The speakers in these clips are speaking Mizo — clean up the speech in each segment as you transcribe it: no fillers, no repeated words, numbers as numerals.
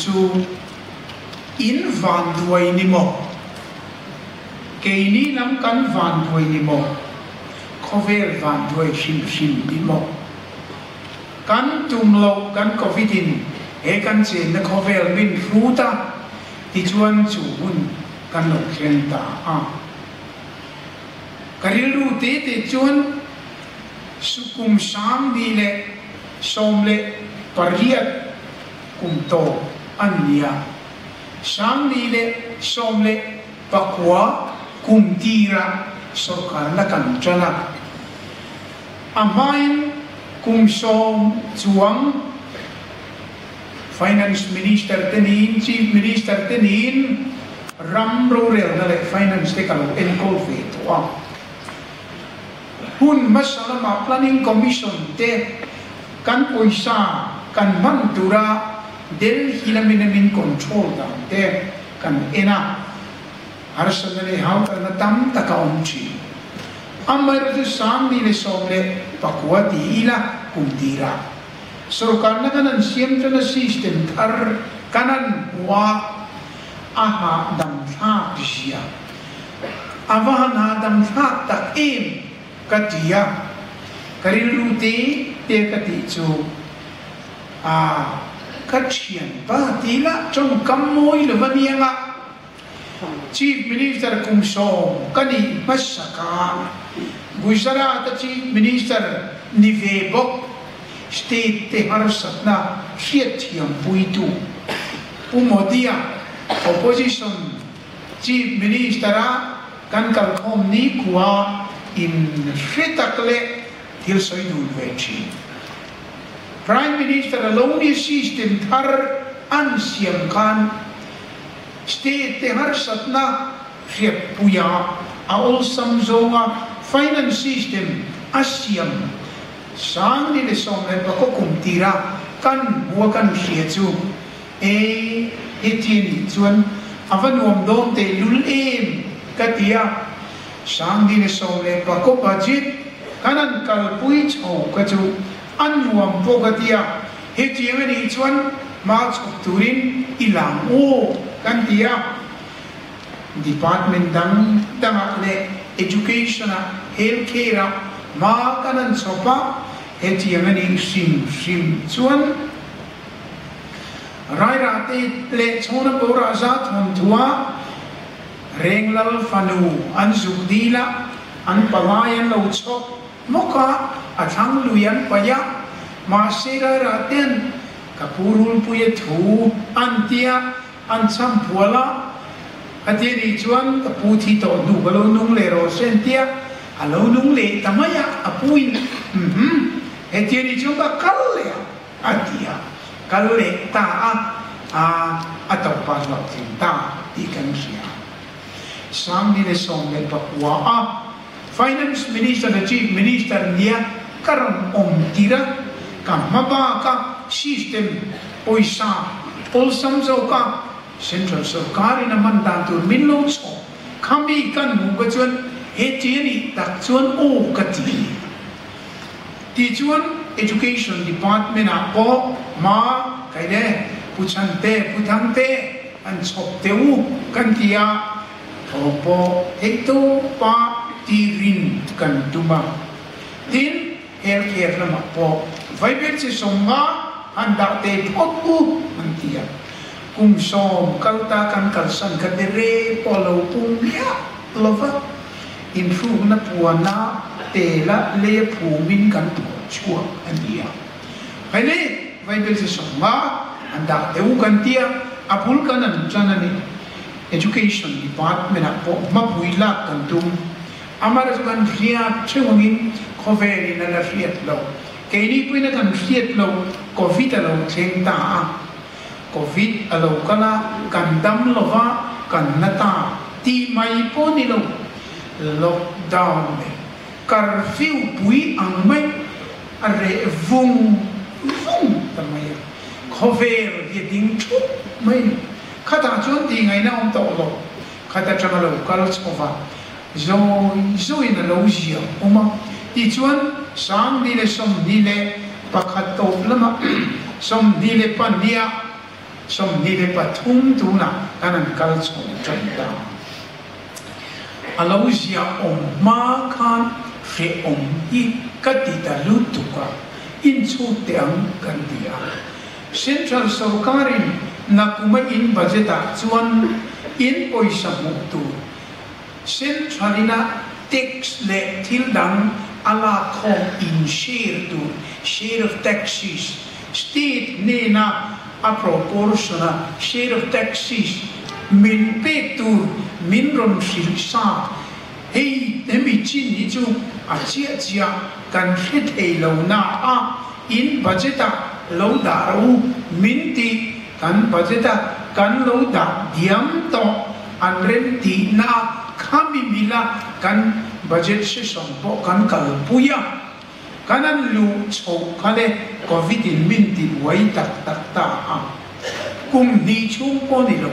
chu in vanduai ni maw? Keini lam kan vanduai ni maw? Khawvel vanduai hrim hrim ni maw? Kan tum loh kan Covid in he kan chenna khawvel min hrut a, tichuan chu hun kan lo thleng ta a. Ka rilru te te chuan sukum 2018 kum tawp an nia. 2019 kum tira sorkarna kan tan a. A hmain kum 10 chuang Finance Minister te niin Chief Minister te niin ram rorelna leh Finance te ka lo enkawl ve tawh a. Hun hmasa lama Planning Commission te kan pawisa kan hman tura Delhi lamin a min control dan te kan en a, harsatna leh hautalna tam tak a awm thin. Amaherawhchu 2019 ti ila kum tirah sorkarna kan an siam tana system thar kan an hmu a, a hahdam thlak zia a va han hahdam thlak tak em ka ti a, ka rilru te te ka tih chu a ka thianpa ti lah tawngkam mawi lo a nia nga. Chief Minister kum 10 ka nih hmasa ka Gujarat a Chief Minister ni ve bawk state te harsatna hriatthiam puitu Pu Modi-a Opposition Chief Minister a kan kalkhawm nikhua in hre tak leh thil sawi dun ve thin. Prime Minister a lo ni system thar an siam khan State te harsatna hriatpuia a awlsam zawnga finance system a siam 2019 kum tira kan hmua kan hria chu e heti a nih chuan a va nuam dawn tehlul em ka ti a. 2019 budget kan an kalpui chho ka chu a nuam pawh ka ti a, hetiang a nih chuan hma chhawp turin i lang aw kan ti a. Department dang dangah leh Education ah, Health Care ah hma kan an chhawp a, hetiang a nih hrim hrim chuan Rairahte leh Chhawna Bawrah za thawnthu ah Renglal fanu an zuk dil a, an palai an lo chhawk hmawk a, a thlang lui an paih a, mahse Rairah ten ka pu Rulpuia thu an tia an cham phual a, a ti anih chuan ka pu thi tawh hnu ka lo nung leh rawh se an tia, a lo nung leh ta mai a, a pu in umm heti anih chuan ka kal leh a. A ti a, kal leh ta a, a a tawpa hlawhtling ta tih kan hria. 2019 a Finance Minister leh Chief Minister nia ka rawn awm tir a, ka hma bak a system pawisa awlsam zawk a Central sorkar in a hman dan tur min lo chhawp khami kan hmuh ka chuan heti a nih tak chuan aw ka ti. Tichuan Education Department ah pawh hma kai le Pu Chhante, Pu Thangte an chhawp teh u kan ti a, thaw pawh theih tawpa ti rin kan tum a. Tin, Health Care lamah pawh vaibel chi 50 han dah te phawt u an ti a. Kum 10 kal ta kan kalsan kha dere pawh a lo pung miah lo va. Inhrukna puana tela leia phumin kan thawh chhuak a ni a. Hei le, Bible chi 50 an dah deuh kan tia, a bul kan an tan a ni. Education Department ah pawh hmapui lak kan tum. Amaherawhchu chu kan hriat theuh angin khawvelin a la hriat lo. Keini pawhin a kan hriat lo, Covid a lo thleng ta a. Covid a lo kal a, kan dam lo va, kan na ta tih mai pawh ni lo, lockdown leh curfew pui ang mai a reh vung vung ta mai a, khawvel hi a ding thup mai a ni. Khatah chuan tih ngaihna awm tawh lo, khat atanga lo kal chho va, zawi zawiin a lo ziah awm a, tichuan 2021 tawp lamah 22ah. 23 tunah kan han kal chho tan ta. A lo ziahawm hma khan hrehawm hi ka ti ta lutuk a, inchhut teh ang kan ti a. Central sorkarin nakuma in budget ah chuan in pawisa hmuh tur Central ina tax leh thil dang a lak khawm in share tur, share of taxes, state hnena a proportion a share of taxes min pek tur min rawn hrilh sa. Hei hemi chin hi chu a chiah chiah kan hre thei lo na a, in budget ah lo dah rawh u min ti, kan budget a kan lo dah diam tawh an rem tih na a khami mila kan budget session pawh kan kalpui a, kan an luh chhoh kha le covid in min ti buai tak tak ta a, kum hnih chhung pawh ni lo,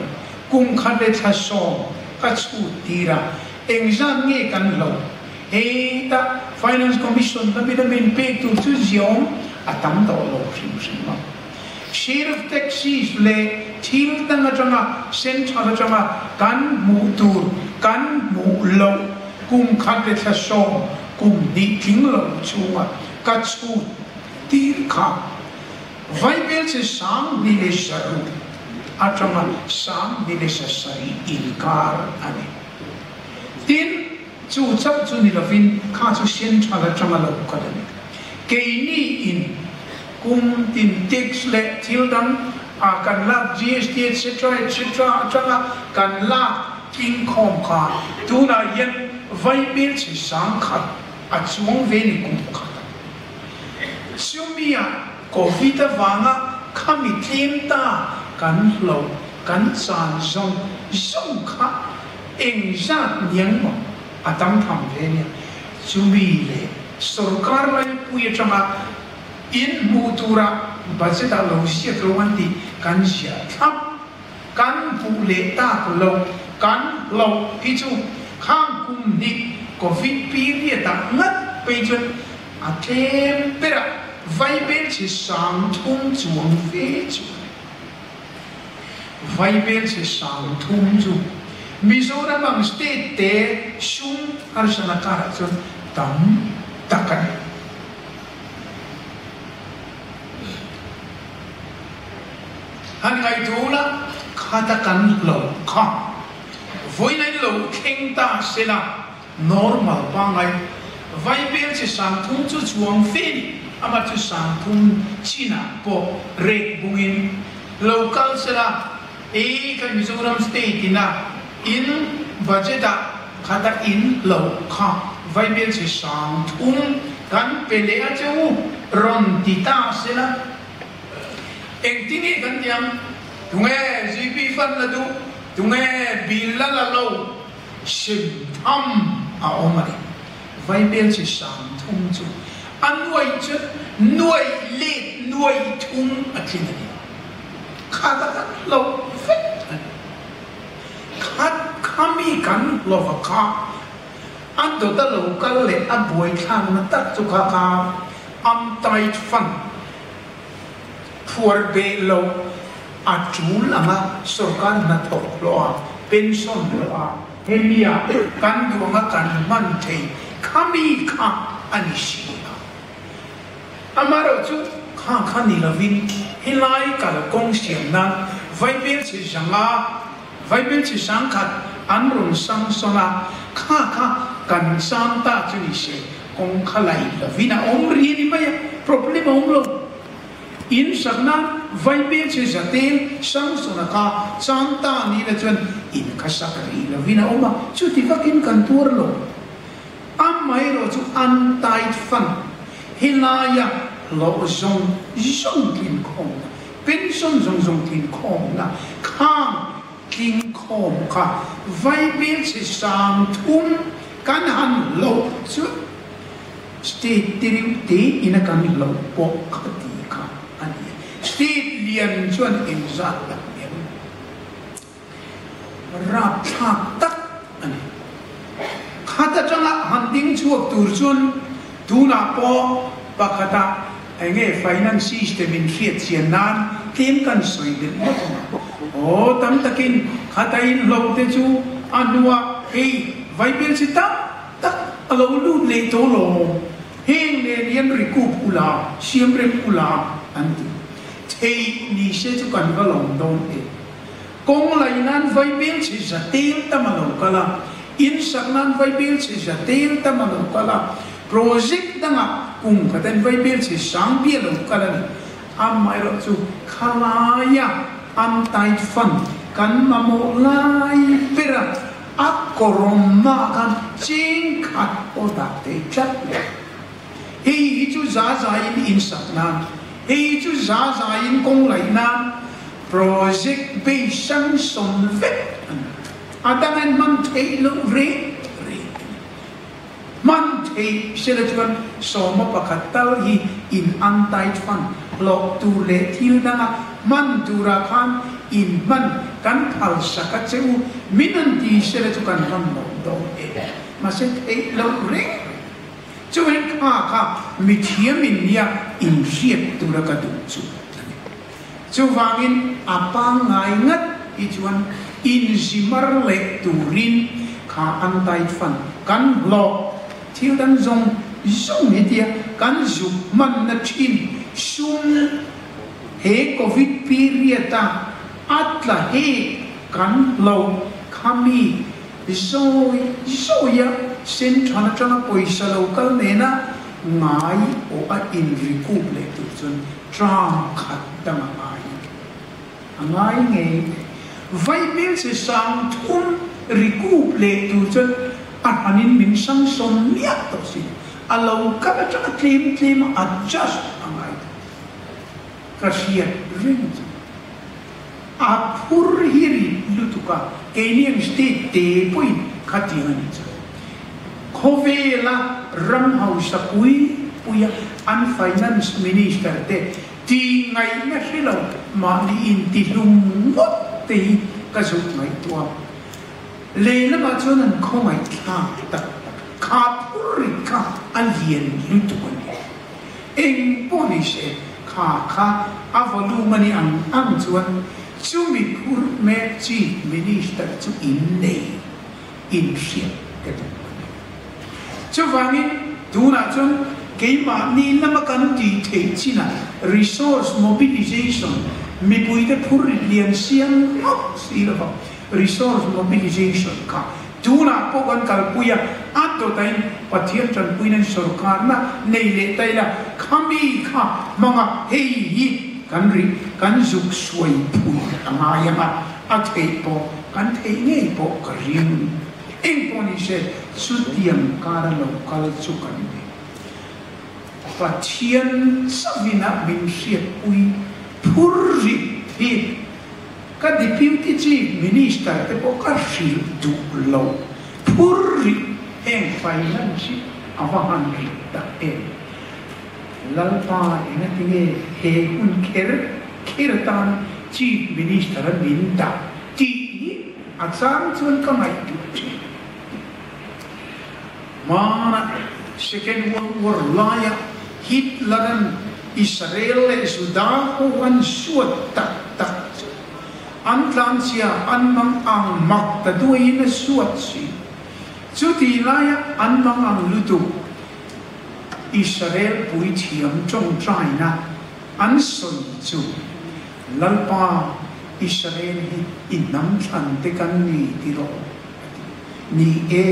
kum khat leh thla sawm ka chhut tir a, engzat nge kan hlo? Heta Finance Commission lamina min pek tur chu ziawm a tam tawh lo hrim hrim a. Share of taxes leh thil dang atanga central atanga kan hmuh tur kan hmuh loh kum khat leh thla sawm kum hnih tling lo chhunga ka chhut tir kha Vaibelche 2600 atanga 2700 inkar a ni. Tin, chu chauh chu ni lovin kha chu central atanga lo kal a ni. Keini in kum tin tax leh thil dang a kan lak GST etc etc atanga kan lak tling khawm kha tunah hian Vaibelche 1000 a chuang ve ni kum khat a. Chumia Covid avanga khami tlem ta kan hloh kan chan zawng zawng kha eng zat niang maw a tam tham ve nia. Chumi leh sorkar laipui atanga in hmuh tura budget ah lo ziak lo an tih kan ziah thlap kan hmuh leh tak lo kan hloh hi chu khang kum hnih Covid period ah ngat phei chuan A tlem berah vaibelchhe 3000 chuang ve chu a ni. Vaibelchhe 3000 chu Mizoram ang state te sum harsana karah chuan tam tak a ni. Han ngaihtuah ula, khata kan hlauh kha vawiin lo thleng ta sela, Normal pangngai vaibel chi 3000 chu chuang fe ni, amah chu 3000 chinah pawh rek bungin lo kal sela, ei kha Mizoram state ina in budget ah khata in lo kha vaibel chi 3000 kan pe leh a che u rawn ti ta sela, engtinge kan ti ang? Tunge GP fund la duh? Tunge bill la la lo? Sim tham a awm a ni. Vaibel chi 3000 chu a nuai chu nuai let nuai thum a tling a ni. Khat a kan hlo vek a ni. Khat kha mi kan hlova kha a dawt a lo kal leh a buaithlakna tak chu kha kha untied fund phuar beh lo a tul anga sorkar hnathawk hlawh a, pension hlawh a, hemia kan duh anga kan hman thei khami kha a ni si a. Amaherawh chu kha kha ni lovin helai kalkawng siam nan vaibelchhe zanga, vaibelchhe 1000 an rawn sanction a, kha kha kan chan ta chu ni se kawng kha lai lovin a awm ri a ni mai a, problem a awm lo. In sakna vaibelchhe zatel Samsona kha chang ta ni la chuan in kha sak rih lovin a awm a, chuti vakin kan tuar lo. Amaherawh chu an tight fan helaia hlawh zawng zawng tlin khawmna, pension zawng zawng tlin khawmna khang tling khawm kha vaibelchhe 3000 kan han hlawh chu State te reuh te ina kan hlauh pawh kha ti kha a ni a. State lian chuan engzat tak em? Rapthlak tak a ni. Khat atanga han ding chhuak tur chuan tunah pawh pakhatah enge finance system in hriat chian nan tlem kan sawi belh ngawt ang a. Aw, tam takin khata inhlo te chu a hnuah hei vaibel chi tam tak a lo lut leh tawh lawm. Heng nen hian rikup ula, siam rem ula an ti. Theih ni se chu kan va lawm dawn em. Kawng lai nan vaibel chi za tel tam a lo kal a, in sak nan vaibel chi za tel tam a lo kal a, project dangah kum khaten vaibel chi sang bi a lo kal a ni. Amaherawhchu khalaia untied fund kan mamawh lai bera a kawrawmna khan cheng khat pawh dah thei tlat lo. Hei hi chu za zaiin in sak nan, hei hi chu za zaiin kawng laih nan project base sanction vek a ni. A dangin hman theih loh reng reng a ni. Hman theih sela chuan sawma pakhat tal hi in untied fund hlawh tur leh thil danga hman turah khan in hman kan phal sak a che u, min an ti sela chu kan hman lo dawn e. Mahse theih loh reng reng. Chuan kha kha mithiam in nia inhriat tura ka duh chu a ni. Chuvangin a pangngai ngat hi chuan inzimar leh turin kha untied fund kan hlawh thil dang zawng zawng hetia kan zuk hmanna thin sum he covid period a a tla hek kan hlauh khami Zawi zawia Central atanga pawisa lo kal nena ngai awh a inrikup leh tur chuan tram khat dang a ngai a ngai ngei e. Vaibel che sang thum rikup leh tur chuan a hranin min sang sawm miah tawh si. A lo kal atanga tlem tlem a adjust a ngai tawh. Ka hriat reng chu. A phur hi rit lutuk a, keini ang state te pawhin khatiang a nih chu. Khawvela ram hausa pui puia an finance minister te ti ngaihna hre lo mahni intihlum ngawt te hi ka zuk ngaihtuah a. Lehlamah chuan an khawngaih thlak tak tak. Kha phur rit kha a lian lutuk a ni. Eng pawh ni se, kha kha a volume a ni ang ang chuan chumi phur mek Chief Minister chu in nei in hriat ka duh a ni. Chuvangin tunah chuan keimahni lama kan tih theih chinah resource mobilization mipuite phur rit lian siam ngawt si lova resource mobilization kha Tunah pawh kan kalpui a, a dawtain Pathian tanpuiin an sawrkarna nei leh ta ila, khami kha hmanga hei hi kan ri kan zuk suai phui a ngai ang a, a theih pawh kan theih ngei pawh ka ring. Eng pawh ni se, chutiang kara lo kal chu kan ni. Pathian chauhin-ah min hriatpui phur rih hi. Ka Deputy Chief Minister te pawh ka hrilh duh lo phur rih heng finance hi a va han rih tak em. Lalpa engatinge he hun kher kher atan Chief Minister a min dah tih hi a chang chuan ka ngaihtuah thin. Hmana Second World War laia Hitler-a'n Israel leh Juda ho an suat tak tak chu an tlanchhia an mang ang mak ta duaiin a suat si. Chutih laia an mang ang lutuk Israel puithiam tawngtaina an sawi chu, Lalpa, Israel hi i hnam thlan te kan ni ti rawh, a ti. Ni e.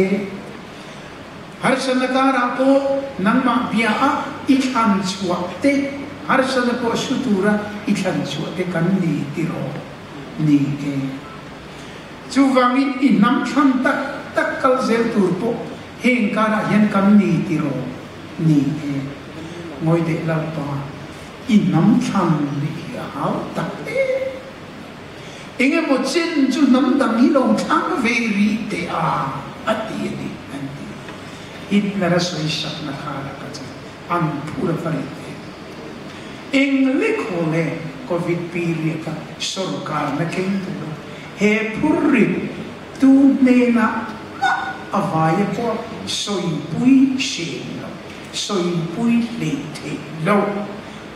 Harsatna karah pawh nangmah bia a i thlan chhuah te, harsatna pawh su tura i thlan chhuah te kan ni tiraw? Ni e. Chuvangin i hnam thlan tak tak kal zel tur pawh heng karah hian kan ni tiraw? Ni e. Ngawi deh Lalpa, i hnam thlan nih hi a hau tak em. Eng emaw chen chu hnam dang hi lo thlang ve rih teh a, a ti a ni, an ti. Hitler a sawi sakna kha la ka chu an phur a va rit em. Eng lek haw le Covid period a sawrkarna keng tura he phur rit tu hnenah mah a vaia pawh sawipui hrem lo, sawipui hleih theih lo.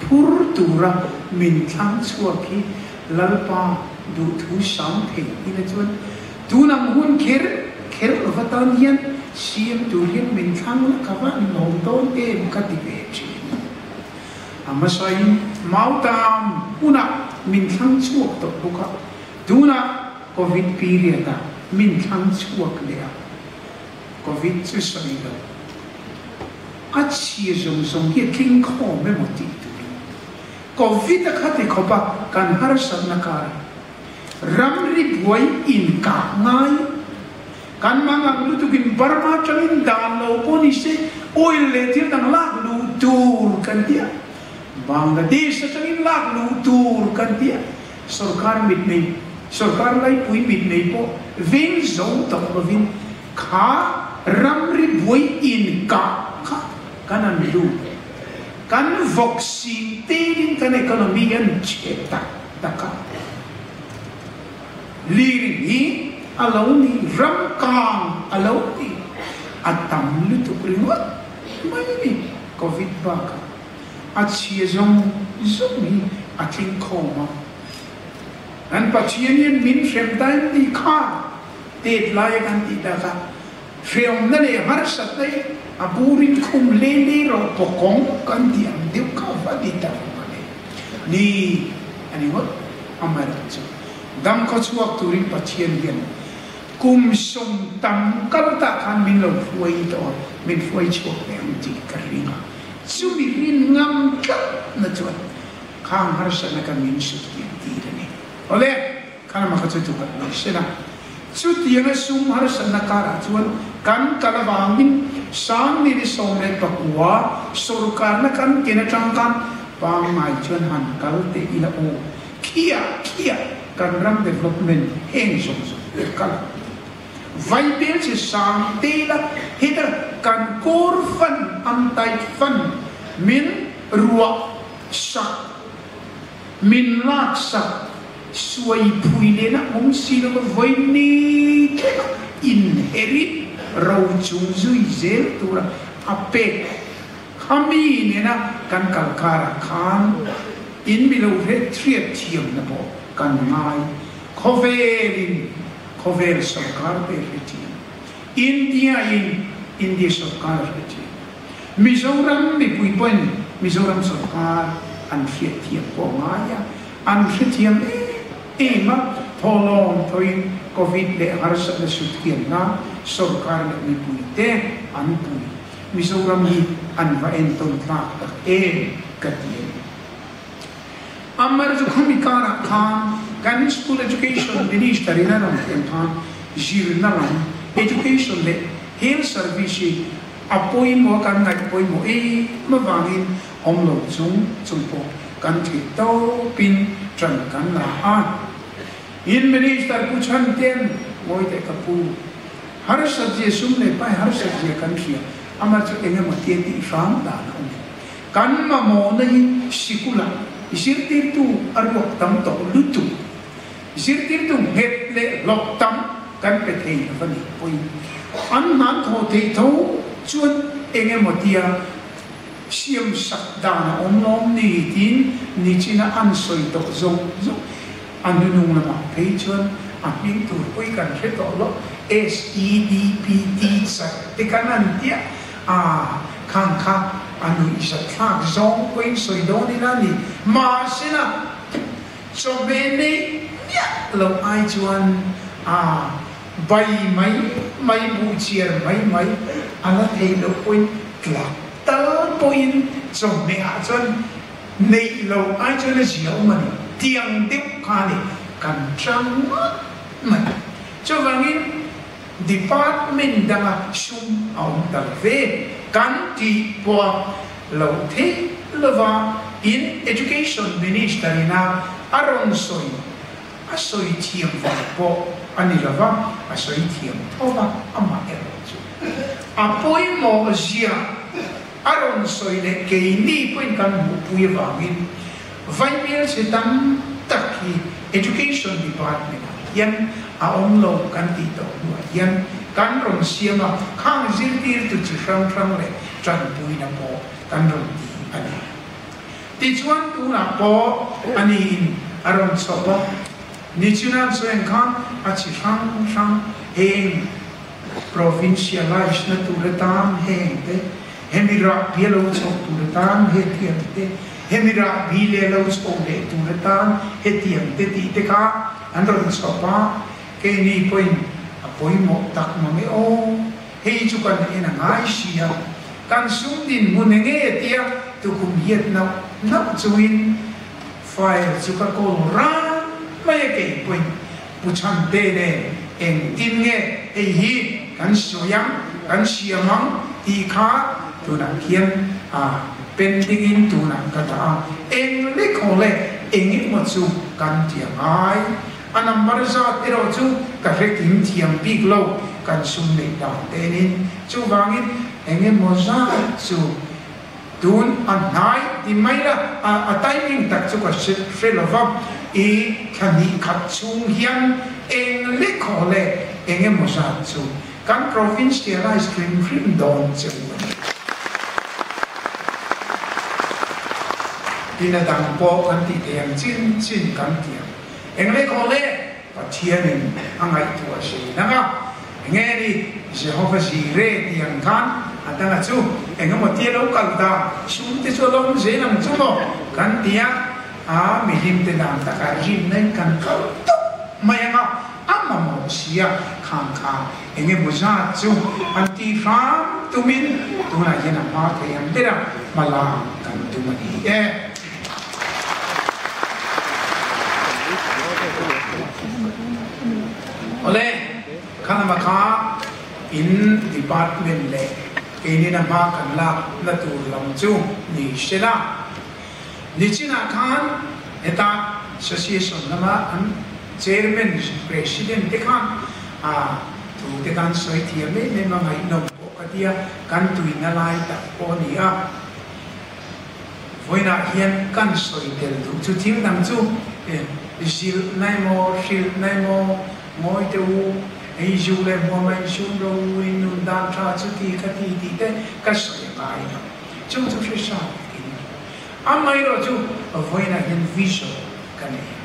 phur tura min thlang chhuak hi Lalpa duhthu sam thei ila chuan tun ang hun kher kher lova tan hian siam tur hian min thlang la ka va lawm dawn em ka ti ve thin. A hmasain Mautam hunah min thlang chhuak tawh bawk a, tunah Covid period ah min thlang chhuak leh a, Covid chu sawi lo. A chhia zawng zawng hi a tling khawm emaw tih turin Covid a kha ti khawp a kan harsatna kar ramri buai in kah ngai. Kan mangang lutukin Burma tangin dan lo pawh ni se oil leh thil dang lak luh tur kan ti a, Bangladesh atangin lak luh tur kan ti a, sorkar mit nei, sorkar laipui mit nei pawh veng zo tawh lovin kha ramri buai in kah kha kan an lut. Kan vawk sing telin kan economy an chhe tak tak a. Lir hi a lo ni, ram kang a lo ni, a tam lutuk ringawt mai a ni. Covid bakah a chhia zawng zawng hi a tling khawm a. Kan Pathian hian min hrem ta em tih kha tet laia kan tih tak a, hreawmna leh harsatna hi a burin khum le le rawh pawkawng kan tih ang deuh kha va ti ta vang a ni. Ni a ni ngawt amaherawh chu dam khaw chhuak turin Pathian hian kum sawm tam kal tah khan min lo hruai tawh a, min hruai chhuak ve ang tih ka ring a, chumi rin ngam tlat na chuan khang harsatna kha min sut kian tir a ni. Awle, kha lama kha chu tukhat mai se la, chutianga sum harsatna karah chuan kan kal avangin 2019 sorkarna kan ken atang khan pangngai chuan han kal teh ila aw, khiah khiah kan ram development heng zawng zawng te kal Vaibel chi sang te ila heta kan core fund untied fund min ruah sak min lak sak suai phui lena awm si lova vawi ni thleng a inherit ro chung zui zel tura a pek khami nena kan kal karah khan in mi lo hre thriat thiamna pawh kan ngai khawvelin khawvel sorkar te hre thiam India in India sorkar a hre thiam Mizoram mipui pawhin Mizoram sorkar an hriat thiam pawh ngai a, an hrethiam em em a, thawhlawm thawin Covid leh harsatna sut kianna sorkar leh mipui te an pui. Mizoram hi an va entawn tlak tak em ka ti a ni. Amar chu khami karah khan kan School Education Minister in a rawn thlen khan zirna lam Education leh Health Service hi a pawimawh a kan ngaih pawimawh em avangin awm lo chung chung pawh kan theih tawpin ṭan kan la a. In Minister Pu Chhanten ngawi teh ka pu, harsat zia sum leh pai harsat zia kan hria, amah chu eng emaw tia tih hram dan a awm. Kan mamawhna hi sikula zirtirtu a ruak tam tawh lutuk. Zirtirtu nghet leh hlawk tam kan pe thei lo va nih pawhin an hnan thaw theih tho chuan eng emaw tia siam sak dan a awm lawm ni tiin nichina an sawi tawh zawng zawng. A hnunung lamah phei chuan a hming tur pawhin kan hre tawh lo, SEDPT chat te kan an tia a, khang kha a nuihzatthlak zawng pawhin sawi dawn ila ni. Mahsela Chawhmeh nei miah lo ai chuan a bai mai mai, buh chiar mai mai a la theih loh pawhin tlak tal pawhin chawhmeh ah chuan neih loh ai chuan a zia awm a ni. Tiang deuh kha a ni kan tang ngawt mai. Chuvangin department danga sum a awm ta lo ve kan tih pawh a lo theih lova in Education Minister ina a rawn sawi a sawi thiam vang pawh a ni lova, a sawi thiam tho va, amah erawh chu a pawimawh zia a rawn sawi leh keini pawhin kan hmuhpui avangin Vaimel che tam tak hi Education Department ah hian a awm lo kan tih tawh hnuah hian kan rawn siam a, khang zirtirtu chi hrang hrang leh tanpuina pawh kan rawn ti a ni. Tichuan tunah pawh aniin a rawn chhawp a, nichinan sawi ang khan a chi hrang hrang heng provincialize na tur atan heng te, hemi rahbi a lo chhoh tur atan hetiang te, hemi rahbi leh a lo chhoh leh tur atan hetiang te tih te kha an rawn chhawp a, keini pawhin a pawimawh tak mang e aw. Hei chu kan en a ngai si a, kan sum dinhmun enge tia tukhum hiat nauh nauh chungin file chu ka kawl ran mai a kei pawhin Pu Chhante nen engtin nge hei hi kan sawi ang, kan siam ang tih kha tunah khian a pending in tunah ka dah a, eng lek haw leh eng emaw chu kan ti a ngai. A number zat erawh chu ka hre kim thiam bik lo, kan sum neih dan tenin. Chuvangin eng emaw zat chu tun a hnai ti mai la, a timing tak chu ka hre lo va, i thla hnih khat chhung hian eng lek haw leh eng emaw zat chu kan provincialize hrim hrim dawn che u a ni. Tin a dang pawh kan tih theih ang chin chin kan ti ang. Englei khaw le? Pathianin a ngaihtuah zui nang a. Enge ni Jehova Jireh tih ang khan a danga chu eng emaw tia lo kal ta, sum te chu a lo awm zel ang chu maw kan ti a, a mihlim te dan takah rinna in kan kal tawp mai ang a, a mamawh si a, khang kha eng emaw zat chu an ti hram tumin tunah hian a hma thei ang ber a, hma lang kan tum a ni e. Awle, kha lama kha in department leh keinin a hma kan lak na tur lam chu ni se la. Nichinah khan heta association lama an chairman, president te khan a thu te khan sawi thiam em em a ngaihnawm pawh ka tia, kan tuina lai tak pawh a ni a. Vawiinah hian kan sawi tel duh chu thil dang chu zilh na emaw, hrilh na emaw, ngawi teh u, hei zu leh hmuam a insum ro u, in nun dan tha chu ti kha ti tih te ka sawi a ngai lo. Chung chu hre sa vekin a ni. Amaherawh chu vawiinah hian vision ka nei a.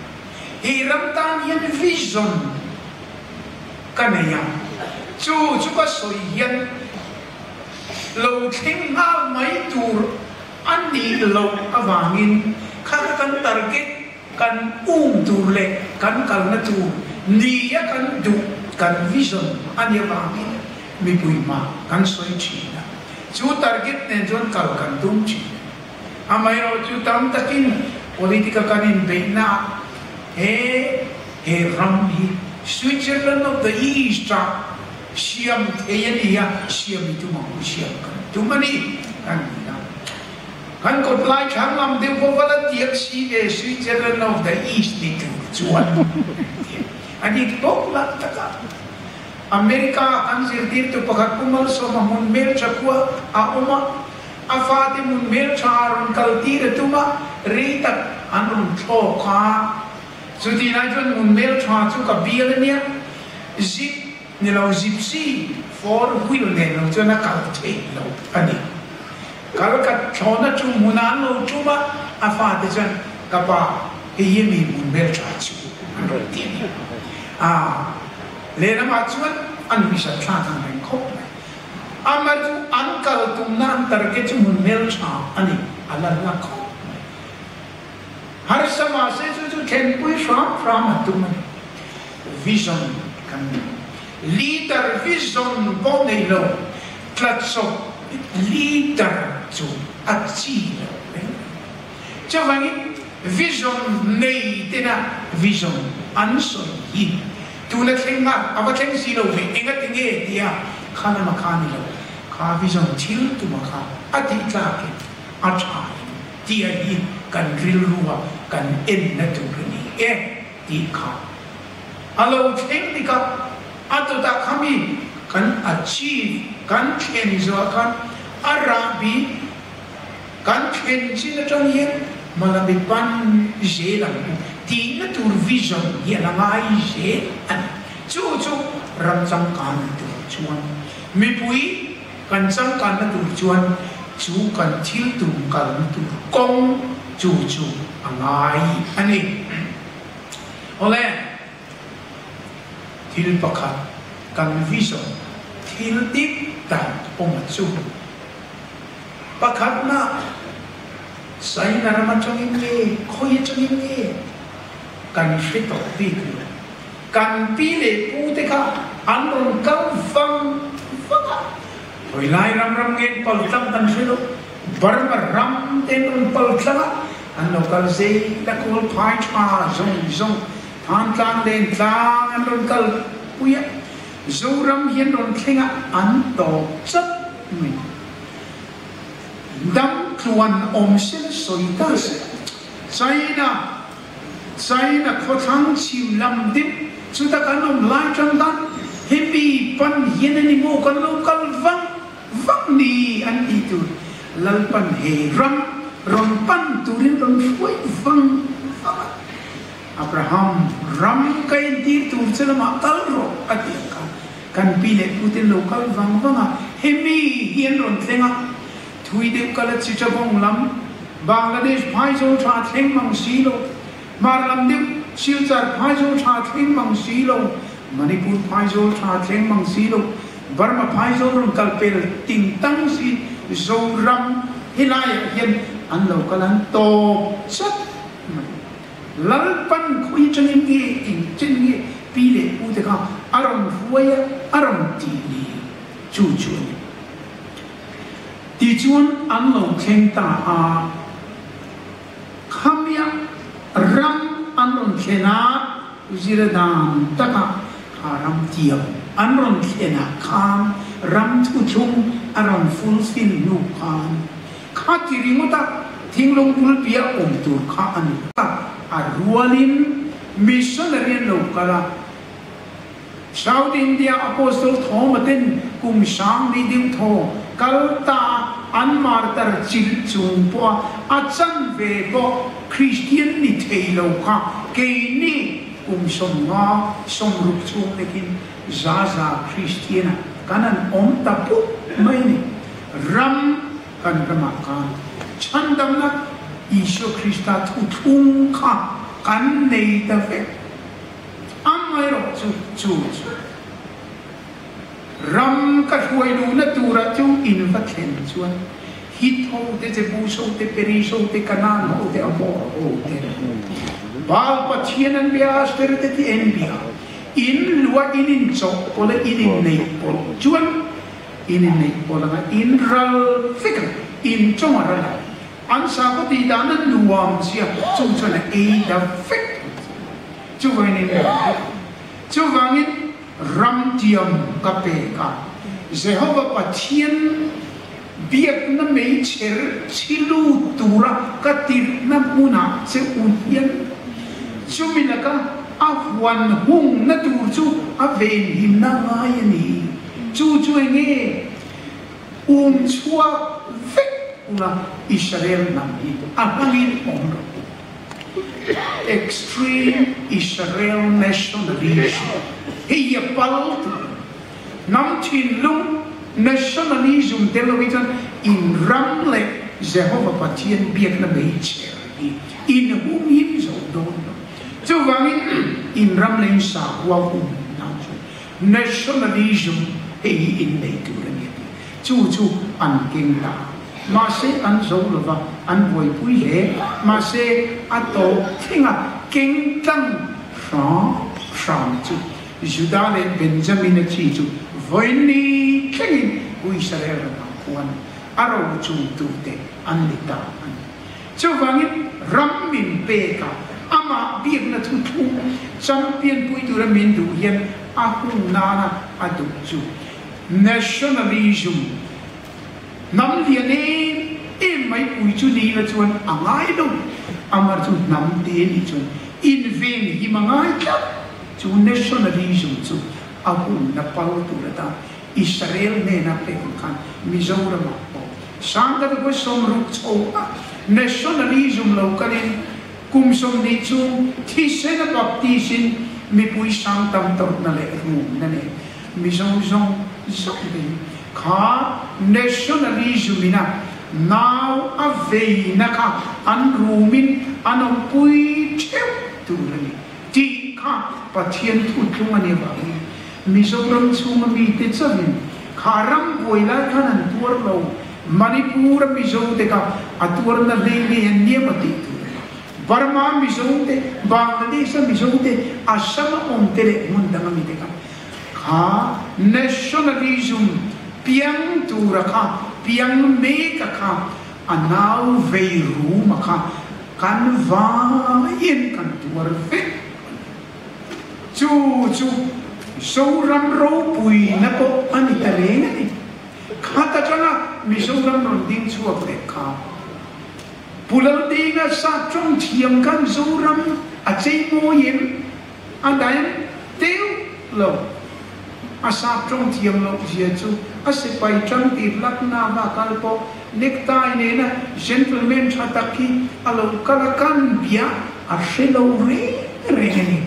Hi ram tan hian vision ka nei a. Chu chu ka sawi hian Lo thleng nghal mai tur a nih loh avangin kha kha kan target, kan um tur leh kan kalna tur nia kan duh, kan vision a nih avangin mipui hma kan sawi thin a. Chu target nen chuan kal kan tum thin a ni. Amaherawhchu tam takin politica kan inbeihnaah he he ram hi Switzerland of the East-ah Siam thei a ni a, siam i tum ang u, siam kan tum a ni kan ti a. Kan kawt lai thlang lam deuh pawh va la tiak si ve Switzerland of the East ni tur chuan ti a. A dik bawk lah tak a. America kan zirtirtu pakhat Pu Malsawma hmun hmeltha khua a awm a, a fate hmun hmeltha a rawn kal tir a tum a, rei tak an rawn thlawk a. Chutih lai chuan hmun hmeltha chu ka bial a nia, zip Ni lo gypsy four wheel nen lo chuan a kal theih lo a ni. Kal ka thlawna chu hmun ah an lo tum a, a fate chuan ka pa hei hi mi hmun hmeltha chu an rawn ti a ni. A lehlamah chuan a nuihsat thlak ang reng khawp mai. Amah chu an kal tumna an target chu hmun hmeltha a ni, a la la khawp mai. Harsa mahse chu chu thlenpui hram hram a tum a ni. Vision kan nei. Leader vision pawh nei lo, tlatsawp leader chu a chi lo reng reng. Chuvangin vision nei tena vision an sawi hi tuna thleng nghal a va thleng si lo ve, engati nge tia kha lama kha ni lo, kha vision thil tuma kha a tih tlakin a tha in tia hi kan rilrua kan enna tur a ni e tih kha a lo thleng dik a, a tawtah khami kan achieve kan thlen zawh khan a rahbi kan thlen chin atang hian hmalami pan zel ang u tihna tur vision hi a la ngai zel a ni. Chu chu ram changkanna tur chuan mipui Kan changkanna tur chuan chu kan thil tum kalna tur kawng Chu chu a ngai a ni. Awle, thil pakhat kan vision thil dik tak awm a chu. Pakhatna, China ram atangin nge, khawi atangin nge kan hre tawh bik lo. Kan pi leh pu te kha an rawn kal vang vang a, hawi lai ram ram nge pal tlang kan hre lo, Burma ram te an rawn pal tlang a, an lo kal zel a, kawl phai tha zawng zawng Thantlang len tlang an rawn kal pui a, Zoram hi an rawn thleng a, an tawp chap mai. Dam tluan awm sela sawi ta se, China China khawthlang chhim lam deuh chuta kan awm lai tang khan hemi pan hian a ni maw kan lo kal vang vang ni an tih tur Lalpan he ram rawn pan turin rawn hruai vang vang a. Abraham ram ka entir tur che lamah kal rawh a tih ang khan kan pi leh pu ten lo kal vang vang a, hemi hi an rawn thleng a. Thui deuh kal a Chittagong lam, Bangladesh phaizawl tha thleng mang si lo, Hmar lam deuh Silchar phaizawl tha thleng mang si lo, Manipur phaizawl tha thleng mang si lo, Burma phaizawl rawn kal pel ting tang si Zoram helaiah hian an lo kal an tawp chat mai. Lalpan khawi atangin nge engchen nge pi leh pu te kha a rawn hruai a, a rawn tih ni chu chu a ni. Tichuan an lo thleng ta a, khamia ram an rawn thlen a, zira dan taka kha ram tiam an rawn thlen ah khan ram thuthlung a rawn fulfill hnu khan kha ti ringawt a thinglung pulpia awm tur kha a ni a, a rualin missionary an lo kal a. South India Apostle Thoma ten kum 10,000 deuh thaw kal ta an martar chilh chung pawha a chanve pawh Kristian ni thei lo kha keini kum 50, 60 chhung lekin za za Kristian ah kan an awm ta put mai a ni. Ram kan ramah khan chhandamna Isua Krista thuthlung kha kan nei ta vek. Amaherawh chu chu chu ram ka hruai luhna turah chu in va thlen chuan Hit ho te, Jebus ho te, Peris ho te, Kanaan ho te, Amor ho te, Baal pathian an bia, Ashtoreth te an bia, in lua in inchawh pawlh a, in inneih pawlh chuan in inneih pawlh anga in ral vek ang, in chawng a ral ang. An sakhaw tih dan a nuam zia chung chuan a ei ta vek ang chu. Chuvangin in ram vek ang. Chuvangin ram tiam ka pek a, Jehova Pathian biakna meichher chhi lut tura ka tirhna hmunah che u hian chumi laka a huan hungna tur chu a venhimna ngai a ni. Chu chu enge? Um chhuak vek ula Israel hnam hi a hlangin awm rawh u. Extreme Israel nationalism hei hi a pal tur a ni. Hnam thinlung nationalism tel lo hi chuan in ram leh Jehova Pathian biakna meichher hi in humhim zo dawn lo. Chuvangin in ram leh in sakhua hum nan chuan Nationalism hei hi innei tur a ni a ti. Chu chu an keng ta. Mahse an zo lova, an buaipui hle. Mahse a tawp thlenga keng tlang hrang hrang chu Juda leh Benjamin-a chi chu vawiin thlengin Israel ramah khuan a rochungtute an ni ta a ni. Chuvangin ram min pek a, amah biakna thuthlung champion pui tura min duh hian a hun nana a duh chu nationalism hnam lian em em mai pui chu ni ila chuan a ngai lo, amar chu hnam te nih chuan inven him a ngai tlat chu nationalism chu a hun na pal tur atan Israel hnena pek ang khan Mizoramah pawh 1960 chho a nationalism lo kalin kum 20 chhung thisen a baptist in mipui sang tam tawrhna leh rumna nen Mizo zawng zawng te hi kha nationalism in a. Nau a veina kha an rumin an awmpui theuh tur a ni tih kha Pathian thutlung a nih avangin Mizoram chhunga mite chauhin kha ram buai lai khan an tuar lo. Manipur-a Mizote kha a tuarna hlei hlei an nia maw tih tur a ni. Burma Mizote, Bangladesh-a Mizote, Assam-a awmte leh hmun danga mite kha kha nationalism piang tura kha piang meka kha a nau vei ruma kha kan vaiin kan tuar vek a ni. Chu chu Zoram ropuina pawh a ni ta reng a ni. Khat atanga Mizoram rawn ding chhuak leh kha Pu Laldenga sa tawng thiam khan Zoram a chei mawi em? A daim teuh lo. A sap tawng thiam loh zia chu a sipai tang tir lakna va kal pawh necktie nena gentleman tha tak hi a lo kal a kan bia a hre lo reng reng a ni.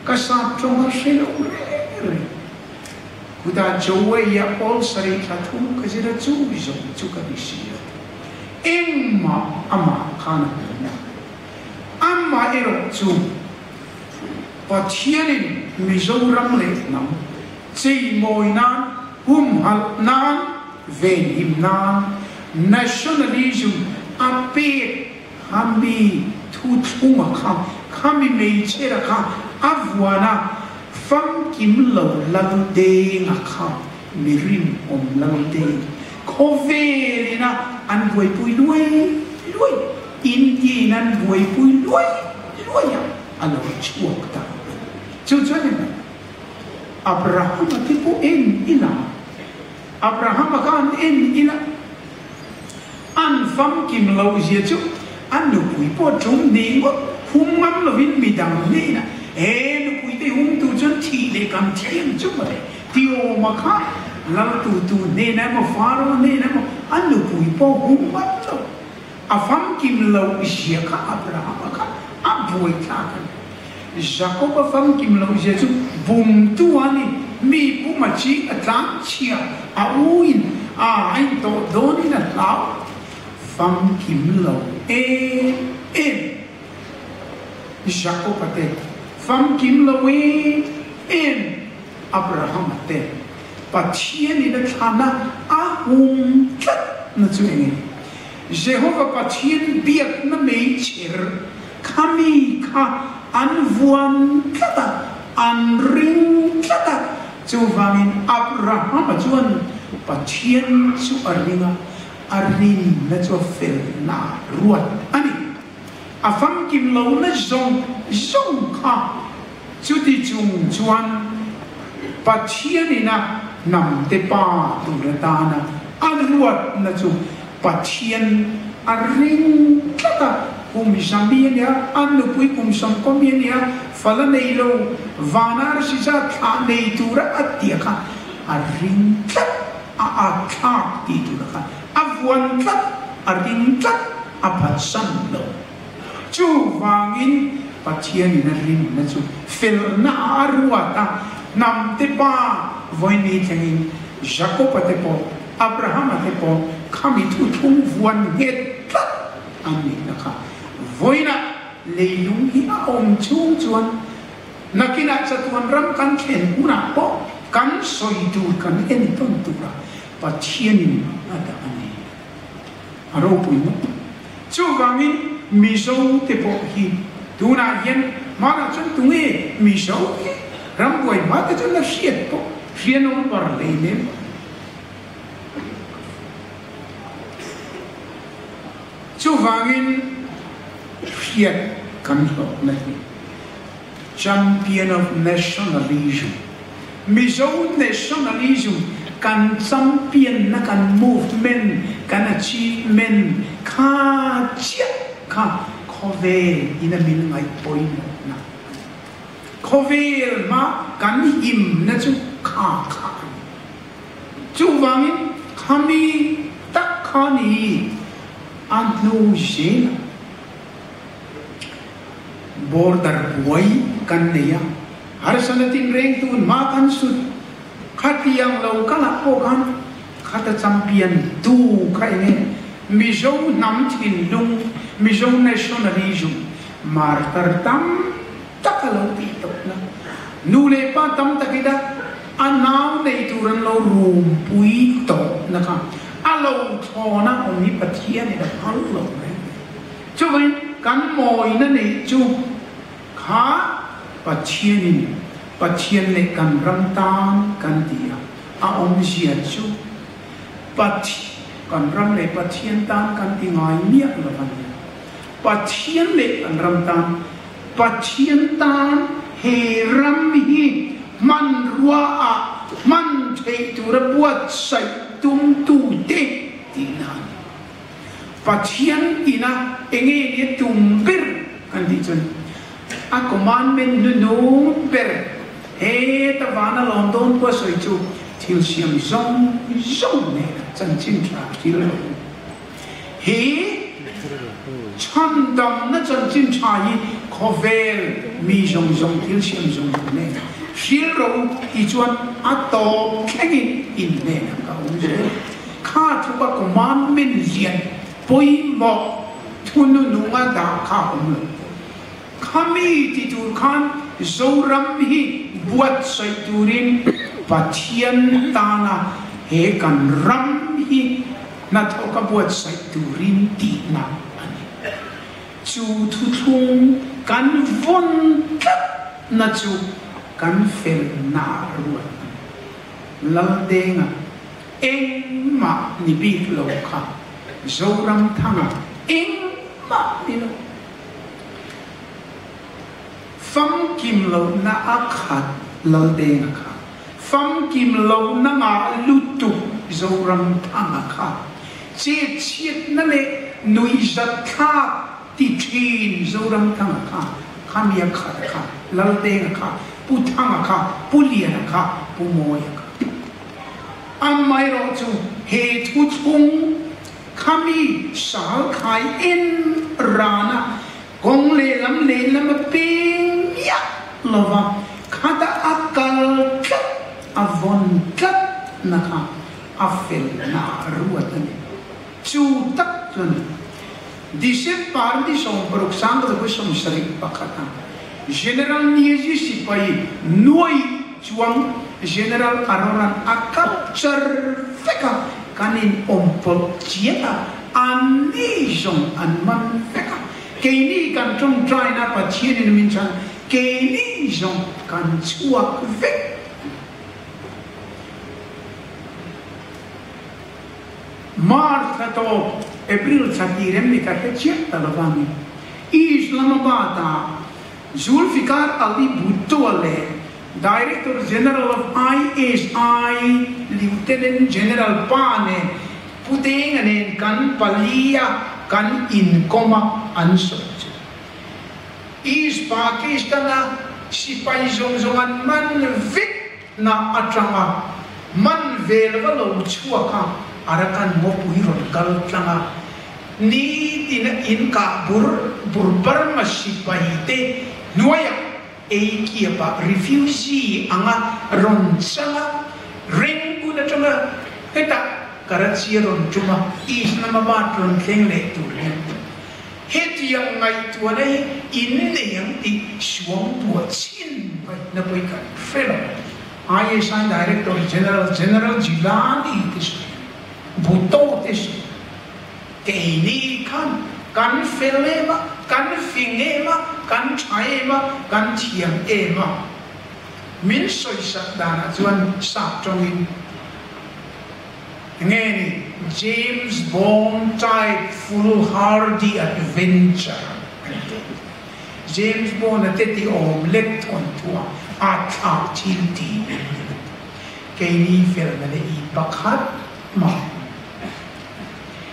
Ka sap tawng a hre lo reng reng. Kutah Joey-a awl sarih thla thum ka zir a chu zawng chu ka ni si a. Engmah amah khan a hmu a. Amah erawh chu. Pathianin Mizoram leh hnam cheimawi nan, humhalh nan, venhim nan nationalism a pek khami thuthlunga kha, khami hmeichhera kha a vuan a, famkim lo Laldenga kha mi rinawm Laldeng khawvelin a an buaipui luai luai. Intiin an buaipui luai luai a, a lo chhuak ta a ni. Chu chuan eng a? Abrahama te pawh en ila, Abrahama kha an en ila, an famkim loh zia chu a nupui pawh tum ni ngawt, hum ngam lovin midang hnenah, He nupui te humtu chuan thih leh kan thiam chu mawle, Tiawma kha laltutu hnenah emaw Faro hnenah emaw a nupui pawh hum ngam lo. A famkim loh zia kha Abrahama kha a buai thlak a ni. Jakob-a famkim loh zia chu bumtu a ni, mi pum a ching a tlang chhia, a uin a a intawh dawnin a hlau. Famkim lo em em Jakob-a te, famkim lo em em Abrahama te, Pathianin a thlan a, a hum tlat na chu eng nge? Jehova Pathian biakna meichher kha mi kha an vuan tlat a, an ring tlat a. Chuvangin Abrahama chuan Pathian chu a ring a, a rinna chu a felna ruat a ni. A famkim lohna zawng zawng kha chuti chung chuan Pathianin a hnamte pa tur atana a ruatna chu Pathian a ring tlat a, kum zami a nia, a nupui kum sawmkawmi a nia, fal a nei lo, vana arsi zat thlah nei tura a tia kha a ring tlat a, a thlak tih tura kha a vuan tlat, a ring tlat. A phatsan lo. Chuvangin Pathianin a rinna chu felna a ruat a, hnamte pa vawiini thlengin Jakob-a te pawh, Abraham-a te pawh khami thuthlung vuan nghet tlat an nihna kha vawiinah leilung hi a awm chhung chuan nakinah chatuan ram kan thlen hunah pawh kan sawi tur kan entawn tura Pathianin a dah a ni. A ropui ngawt. Chuvangin Mizo te pawh hi tunah hian hmanah chuan tunge Mizo hi rambuai hma te chuan la hriat pawh hrianawm par hlei lem. Chuvangin hriat kan hlawhna hi Champion of Nationalism, Mizo Nationalism kan champion na kan movement, kan achievement kha chiah kha khawvel in a min ngaih pawimawhna a ni. Khawvel hma kan himna chu kha kha a ni. Chuvangin khami tak kha ni a hnu zelah. Border buai kan nei a, harsana tinreng tun hma kan sut khatiang lo kalah pawh khan khata champion tu kha eng nge? Mizo hnam thinlung, Mizo nationalism, martar tam tak a lo tih tawhna. Nu leh pa tam takin a a nau nei tur an lo rumpui tawhna kha a lo thlawna awm hi Pathianin a phal lo reng mai. Chuvangin kan mawina neih chu kha Pathianin Pathian leh kan ram tan kan ti a, a awmzia chu Pathi kan ram leh Pathian tan kan ti ngai miah lo a nia. Pathian leh kan ram tan, Pathian tan he ram hi hmanrua ah hman theih tura buatsaih tumtute tihna a ni. Pathian ina enge nia tum ber kan tih chuan a commandment hnunung ber heta vana lawm dawn pawh a sawi chu thil siam zawng zawng nena chanchin tha thil lo hi chhandamna chanchin tha hi khawvel mi zawng zawng thil siam zawng zawng nena hril ro tih chuan a tawp thlengin in hnenah ka awm zel. Kha thu ka commandment lian pawimawh thunununga dah kha a awm lo. Khami ti tur khan Zoram hi buatsaih turin Pathian tana he kan ram hi hnathawka buatsaih turin tihna a ni. Chu thuthlung kan vawn tlatna chu kan felna ruat a ni. Laldenga. Engmah ni bik lo kha Zoramthanga engmah ni lo. Famkim lohna a khat Laldenga kha. Famkim lohna ngah lutuk Zoramthanga kha. Chetchhiatna leh nuihzat thlak ti thin Zoramthanga kha. Khamia khat kha, Laldenga kha, Pu Thanga kha, Pu Liana kha, Pu Mawia kha. Amaherawhchu he thu chhung khami sal khai en rana kawng lehlam lehlam a peng miah lova khata a kal tlat a vawn tlat na kha a fel na ruat a ni. Chu tak chuan December ni 60 1971 a General Niazi sipai nuai chuang General Aroran a capture vek a, kan in awm pawlh chiat a, an ni zawng an man vek a, keini kan tawngtaina Pathian in min chhan, keini zawng kan chhuak vek. March thla tawp, April thla tir em ni ka hre chiah ta lo vangin Islamabad-ah Zulfikar Ali Bhutto leh Director General of ISI Lieutenant General Pa nen Pu Denga nen kan palia kan inkawm a an sawi chu. East Pakistan-a sipai zawng zawng an man vek Na atanga man vel va lo chhuak a, Arakan ngawpui rawn kal tlang a, nitina in kah bur bur Burma sipai te hnuaiah ei kiapah refugee anga rawn chang a, Rangoon atanga hetah Karachi a rawn tum a, Islamabad rawn thleng leh tur hian. Hetiang ngaihtuahna hi in nei ang tih suangtuah chin ngaihna pawhin kan hre lo. ISI Director General General Jilani te sawi a ni. Bhutto te sawi a ni. Keini khan kan fel em a, kan fing em a, kan tha em a, kan thiam em a. Min sawisak danah chuan sap tawngin. Nge ni James Bond type foolhardy adventure an ti. James Bond a te ti awm lek thawn thuah a thlak thil ti in ni lo. Keini felna leh i pakhat mah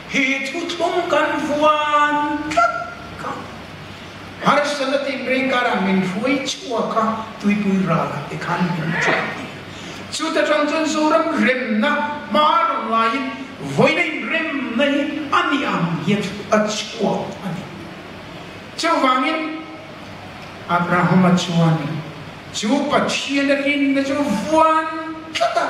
he thuthlung kan vuan tlat kha harsatna tinreng karah min hruai chhuak a, tuipui ralah te khan min ṭan tir. Chuta tang chuan Zoram remna hma rawn laiin vawiina inremna hi a ni ang hian a chhuak a ni. Chuvangin Abrahama chuan chu Pathian a rinna chu vuan tlat a,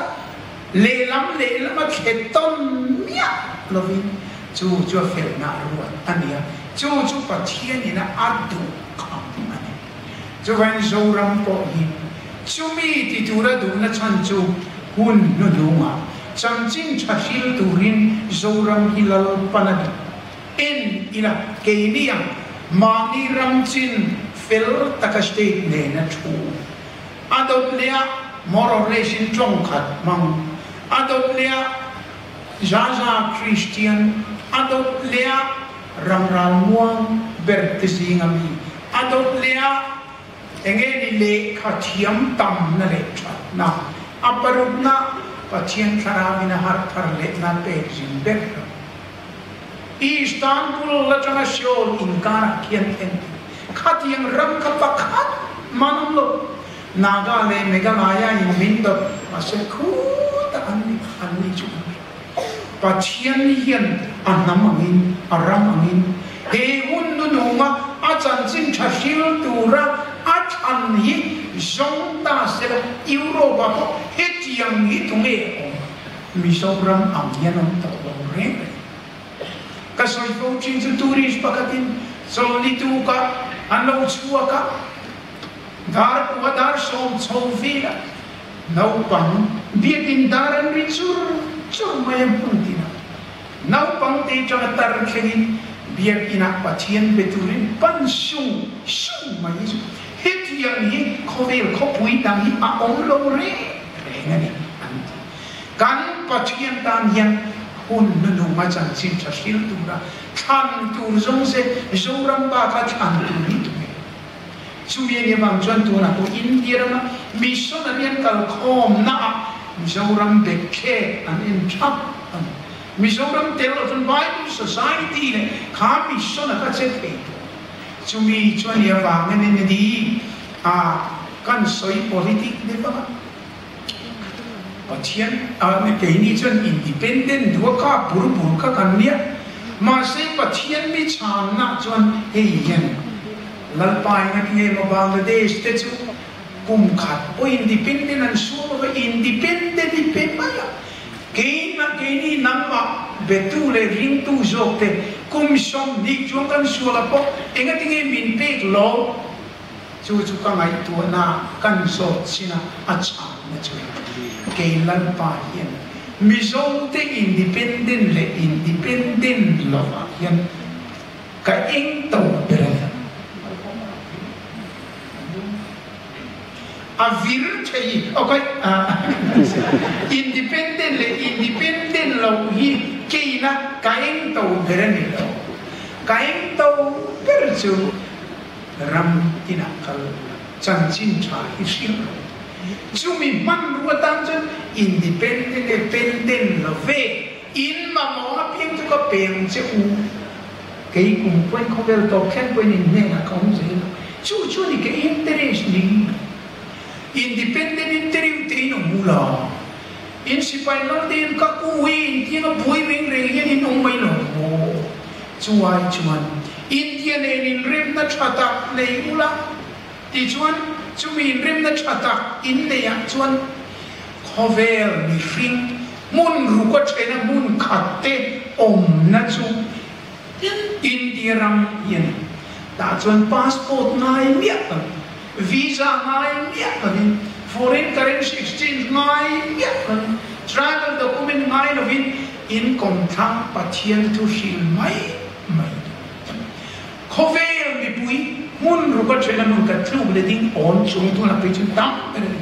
lehlam lehlam a thle tawn miah lovin. Chu chu a felna ruat a ni a, chu chu Pathianin a duh kham a ni. Chuvain Zoram pawh hi chumi ti tura duhna chhan chu hun hnuhnungah chanchin tha hril turin Zoram hi Lalpan a duh. En ila keini ang mahni ram chin fel taka state nena thu a dawt leh a, more or less in tawng khat hmang a dawt leh a, Zaza Kristian a dawt leh a, ram ralmuang ber te zinga mi a dawt leh a, enge ni lehkha thiam tamna leh thatna a parukna Pathian thlarauin a harh thar lehna pek zin ber lo. Istanbul atanga Seoul inkarah khian en khatiang ram kha pakhat man awm lo. Naga leh Meghalaya in min dawt mahse khutah an ni an ni chu an hre. Pathian hian a hnam angin, a ram angin he hun nununga a chanchin tha hril tura a thlan hi zawng ta sela Europe ah pawh hetiang hi tunge awm? Mizoram ang hian awm tawh lo reng reng. Ka sawi fo thin chu tourist pakhatin chawlni tukah an lo chhuak a, Dar kua dar 10 chho vela naupang biakin dar an ri chur chur mai a hmun tinah naupang te tanga tar thlengin biakinah Pathian be turin pan sung sung mai chu hetiang hi khawvel khawpui dang hi a awm lo reng reng a ni an ti. Kan Pathian tan hian hun hnununga chanchin tha hril tura thlan tur zawng se Zoram baka thlan tur hi tu nge? Chumi a nih avang chuan tunah pawh India rama missionary an kalkhawmnaah Mizoram bekthlek an en thap a ni. Mizoram tel lo chuan Bible Society leh kha mission a ka che thei tawh. Chumi chu a nih avangin in ni a kan sawi politic ni vang a. Pathian a keini chuan independent duh a kha bur bur kha kan nia. Mahse Pathian mi chhanna chuan hei hian Lalpa eng a ti nge maw Bangladesh te chu kum khat pawh independent an suam ava independent i pe mai a. Keina keini nangmah betu leh ringtu zawk te kum 20 chuan kan sual a pawh eng a ti nge min pek lo. Chu chu ka ngaihtuahna kan zawt chin a, a chhanna chu kei Lalpa hian Mizote independent leh independent lovah hian ka eng to ber a ni. A vir thei, ok, independent leh independent lo hi keina ka eng to ber a ni lo. Ka eng to ber chu Ram inah kal chanchin tha hi hriat lo. Chumi hmanrua tan chuan independent e pendent lo ve. In mamawh apiang chu ka peng che u. Kei kum pawhin khawvel tawp thleng pawhin in hnenah ka awm zel a. Chu chu a ni ka interest ni. Independent interview te in awm u la. In sipai lal te in ka u hi intiang a buai reng reng hian in awm mai lo maw? Chuai chuan India nen inremna tha tak nei ula tichuan chumi inremna tha tak in neih ah chuan khawvel mihring hmun ruk a thena hmun khat te awmna chu India ram hi a ni. Tah chuan passport ngai miah lo, visa ngai miah lovin, foreign currency exchange ngai miah lovin, travel document ngai lovin In kawmthlang Pathian thu hril mai mai duh. Khawvel mipui hmun ruk a then a hmun khat tluk leh ding awn chung tunah phei chuan tam ber a ni.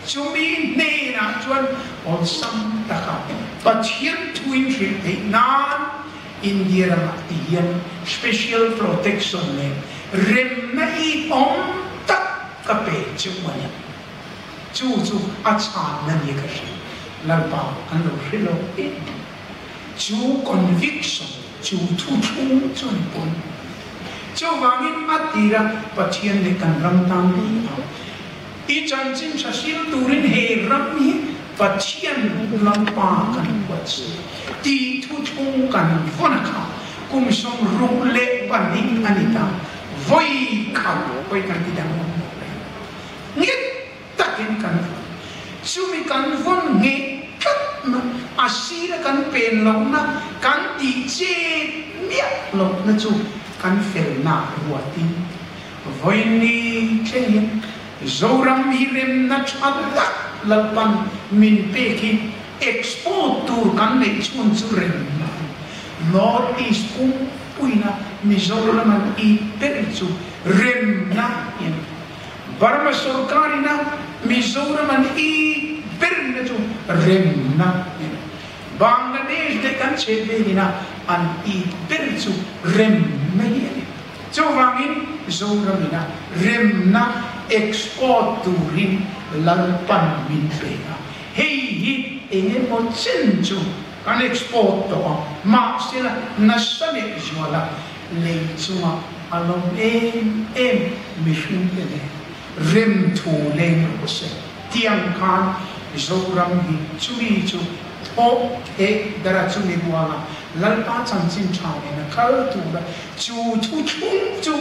Chumi hnenah chuan awlsam taka Pathian thu in hrilh theih nan India ramah ti hian special protection leh remna it awm tak ka pe chu a ni. Chu chu a chhanna ni ka hria. Lalpa an lo hre lo em em. Chu conviction, chu thuthlung chu an pawn. Chuvangin a tira Pathian leh kan ram tan ni a, i chanchin tha hril turin he ram hi Pathian Lalpa kan huat si tih thuthlung kan vawn a kha kum 62 a ni ta. Vawi khat vawi kan ti dang awm lo reng. Nghet takin kan vawn. Chumi kan vawn ngheh tlatna, a sira kan pen lohna Kan tih chet miah lohna chu kan felna ruatin vawiin thlengin Zoram hi remna tha tak Lalpan min pek hi export tur kan neih chhun chu remna a ni. North East pumpuina Mizoram an it ber chu remna hi a ni. Burma sorkarina Mizoram an it berna chu remna hi a ni. Bangladesh te kan chhe velin a an it ber chu remna hi a ni. Chuvangin Zoramin a remna export turin Lalpan min pe a, hei hi eng emaw chen chu kan export tawh a, mahsela nasa leh zuala lei chunga a lawm em em mihring te nen rem thu leng rawh se. Tiang khan Zoram hi chumi chu thawh theh dara chumi ruanga Lalpa chanchin tha nena kal tura chu thu thlung chu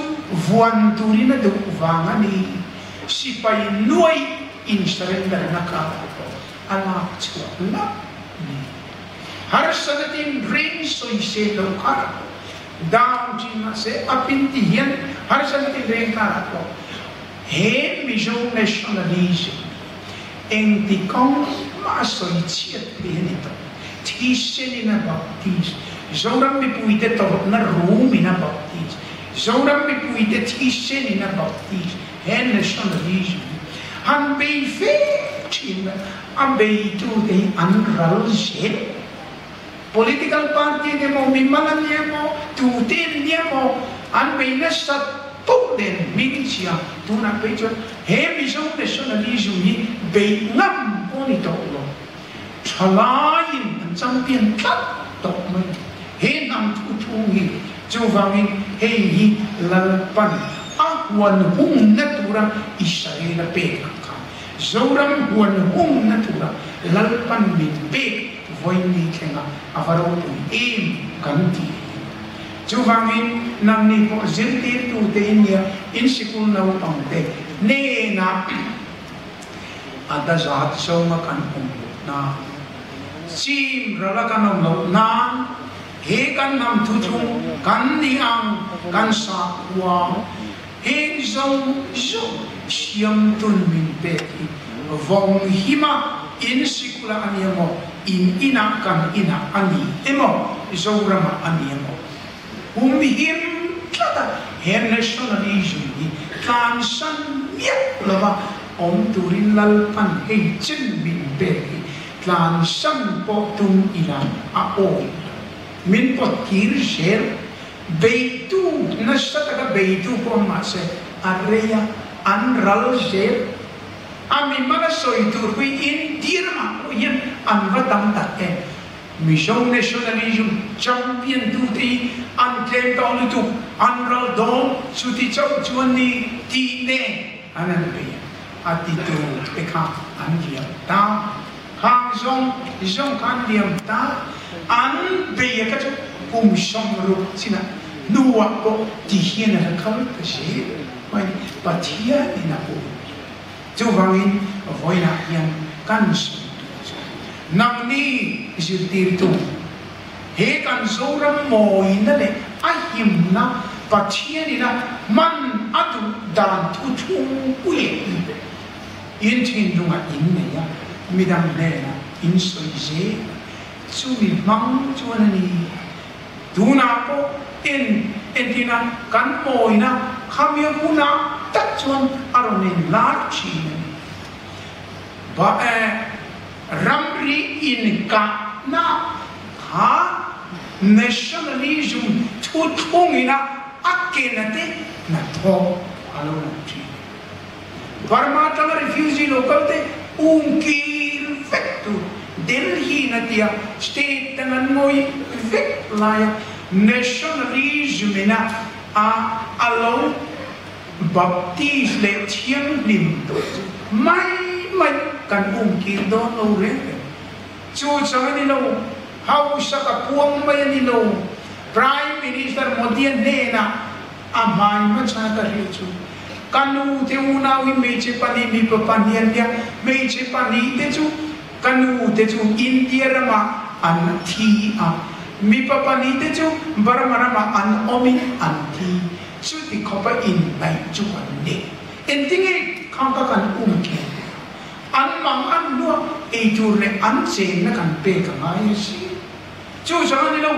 vuan turin a duh vang a ni. Sipai nuai in surrender na kha a lak chhuah lap ni. Harsatna tin reng sawi se lo kha down thin mahse up in ti hian harsatna tin reng karah pawh He Mizo nationalism engti kawng mah a sawi chhiat thei a ni tawh. Thisen in a baptist, Zoram mipuite tawrhna rum in a baptist, Zoram mipuite thisen in a baptist, he nationalism hi han bei fe thin a, a beitute hi an ral zel. Political party an emaw, mimal an ni emaw, tute an ni emaw, an bei nasat poh nen hming chhia tunah phei chuan he Mizo nationalism hi beih ngam pawh ni tawh lo. Thalaiin an champion tlat tawh mai. He hnam thu thung hi chuvangin hei hi Lalpan a huan hungna tura Israel a pek ang kha Zoram huan hungna tura Lalpan min pek Vawiin thlenga a va ropui em kan tih hi. Chuvangin nangni pawh zirtirtute in nia in sikul naupangte hnenah a dazat zawnga kan awm loh nan, chim rala kan awm loh nan, he kan hnam thuthlung kan ni ang kan sakhua heng zawng zawng siamtun min pek hi vawng hima in sikula a ni emaw, in inah kan inah a ni emaw, Zoramah a ni emaw hum him tlat a, he nationalism hi tlansan miah lova awm turin Lalpan hei chen min pek hi tlansan pawh tum ila a awi lo. Min pawt kir zel. Beitu nasa taka beitu pawh mahse a rei a, an ral zel. A mimal a sawi tur hui in tirmah pawh hian an va tam tak em. Mizo nationalism champion tute hi an tlem tawh lutuk, an ral dawn, chuti chauh chuan ni tih te an an bei a, a titu te kha an liam ta. Khang zawng zawng kha an liam ta, an bei a kha chu kum 60 chinah hnuah pawh ti hian a la kal ta zel mai ni, Pathian in a ur. Chuvangin vawiinah hian kan sawi tur chu nangni zirtirtu he kan Zoram mawina leh a himna Pathian ina hman a duh dan thu chhungpui hi In thinlungah in nei a, midang hnenah in sawi zel a, chumi hmang chuan a ni. Tunah pawh en entina kan mawina khami hunah tak chuan a rawn inlar thin a ni. Ba e, ramri inkahna kha nationalism thuthlungina a kena te hnathawk a lo lang thin a ni. Burma atanga refugee lo kal te um kir vek tur Delhi na tia state dang an ngawi vek laia nationalism ina a a lo baptist leh thianghlim tawh chu mai mai kan um kir dawn lo reng reng. Chu chang a ni lo, hausa ka puang mai a ni lo, Prime Minister Modi-a hnenah A hmai hmachhan ka hrilh chu ka nu te unau hi hmeichhe pahnih mipa pahnih an nia, hmeichhe pahnih te chu ka nu te chu India ramah an thi a, Mipa pahnihte chu Burma ramah an awmin an thi. Chuti khawpa inhnaih chu an ni. Engtinge khang kha kan um khin? An mang an hnuah eitur leh an chenna kan pek a ngai a si. Chu chang a ni lo,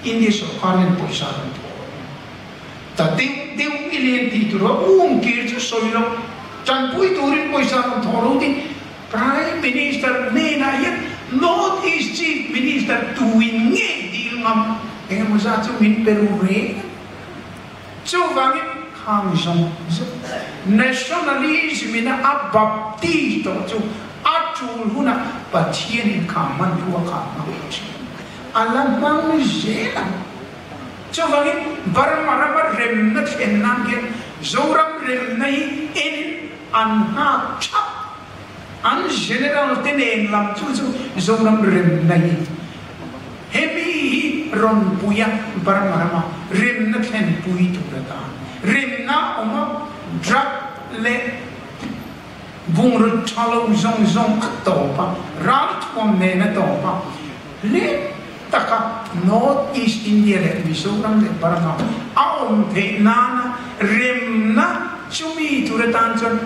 India sorkar hian pawisa rawn thawh a ni. Ta deuh deuh i len tih tur a um kir chu sawi lo, tanpui turin pawisa rawn thawh lo ding Prime Minister hnenah hian North East Chief Minister tuin nge dil ngam engemaw zat chu min pe ru reng a ni. Chuvangin khang zawng zawng nationalism in a baptist tawh chu a tul hunah Pathianin kha hmanrua kha a hmang thin a la hmang zel ang. Chuvangin Burma rama remna thlen nan khian Zoram remna hi en an nghak thap. An general te nen lam chu chu Zoram remna hi hemi hi rawn pui a Burma rama remna thlen pui tur atan remna awm a drug leh bungraw tha lo zawng zawng a tawp a ralthuam nen a tawp a hlem taka North East India leh Mizoram leh Burma a awm theih nana remna chumi tur atan chuan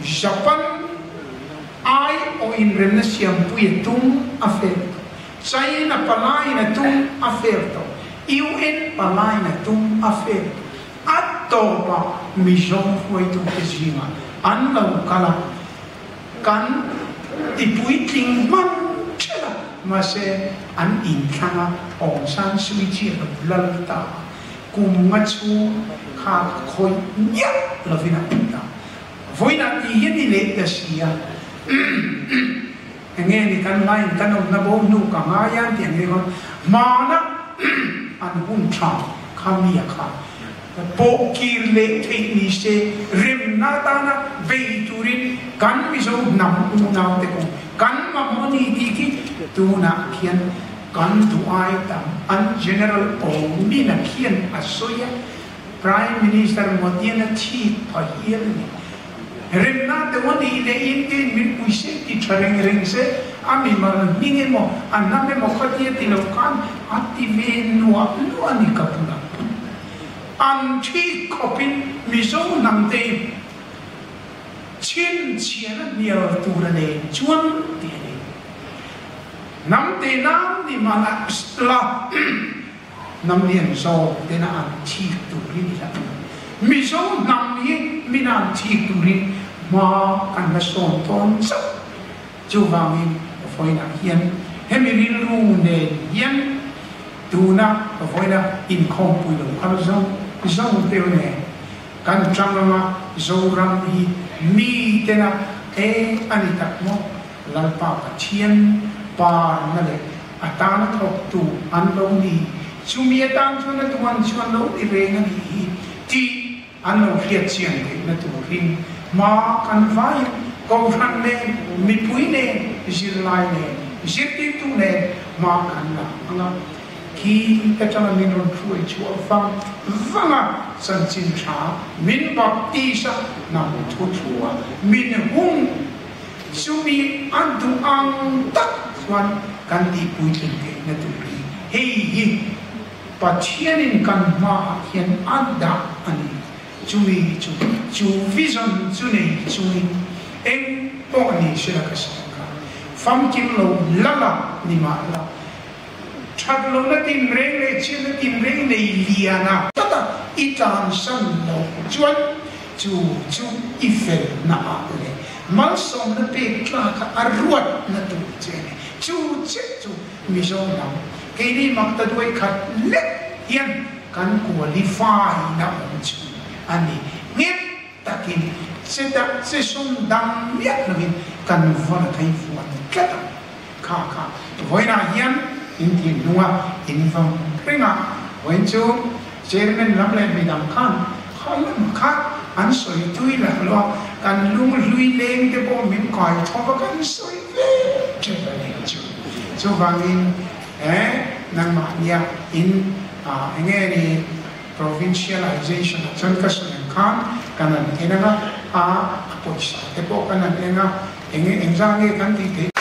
Japan ai awh inremna siampui a tum a fel tawh, China palaiin a tum a fel tawh, UN palaiin a tum a fel tawh. A tawpah Mizo hruaitute zingah an lo kal a, kan tipuitling hman ṭhelh a, mahse an inthlang a, Aung San Suu Kyi a lo lal ta a. Kum nga chhung kha ka khawih miah lovin a awm ta. Vawiinah ti hian i leh ta si a, enge ni kan ngaiin kan awmna bo hnu ka ngai a an ti ang ringawt. Hmana an hun tha kha mi a kha pawh kir leh theih ni se remna atana vei turin kan Mizo hnam unaute kawng kan mamawh a ni tih khi tunah khian Kan duh ai tam an General Awmina khian a sawi a, Prime Minister Modian a chhit pha hial a ni. Remna deuh a nih leh Indian min pui se ti tha reng reng se, a mimal hming emaw a hnam emaw khatia ti lo khan a ti ve nuah nuah a ni ka bulah. An thik khawpin Mizo hnam te hi chhinchhian a hnial tur a nei chuan tih a ni. Hnam te nan ni mah la la hnam lian zawk tena an thik turin i la ang. Mizo hnam hi min an thik turin hma kan la sawn tawn chauh. Chuvangin vawiinah hian hemi rilru nen hian tuna vawiina inkhawmpui lo kal zawng zawng teu nen kan tang anga Zoram hi mi tena e a ni tak maw? Lalpa Pathian parna leh a tana thawktu an lo ni, chumi atan chuan a duan chu an lo ti reng a nih hi tih an lo hriat chian theihna turin hma kan vai a, Kohhran nen, mipui nen, zirlai nen, zirtirtu nen hma kan la ang a. Khi atanga min rawn hruai chhuah vang vang a, chanchin tha min baptist a, hnam thu thu a min hung. Chumi a duh ang tak chuan kan tih puitling theihna tur hi hei hi Pathianin kan hmaah hian a dah a ni. Chumi chu chu vision chu nei chungin eng pawh ni se la ka sawi kha famkim lo la la ni mah la that lohna tinreng leh chhiatna tinreng nei lian a tata i tlansan loh chuan Chu chu i felna ah leh malsawmna pek tlak a a ruatna tur che a ni. Chu chiah chu Mizo lam keini makta duai khat lek hian kan qualify na awm chhun a ni. Nghet takin che dah che sawm dang miah lovin kan vawn a thei vuan tlat ang. Kha kha vawiinah hian in thinlung a in vang reng a, vawiin chu Chairman lam leh midang khan kha lam kha an sawi tui lah lo a, kan lung hlui leng te pawh min kai thawk a kan sawi ve tep a ni chu. Chuvangin he nangmahnia in eng nge ni provincialization ah chuan ka sawi ang khan kan han en ang a, a pawisa te pawh kan han en a, eng nge engzah nge kan tih theih.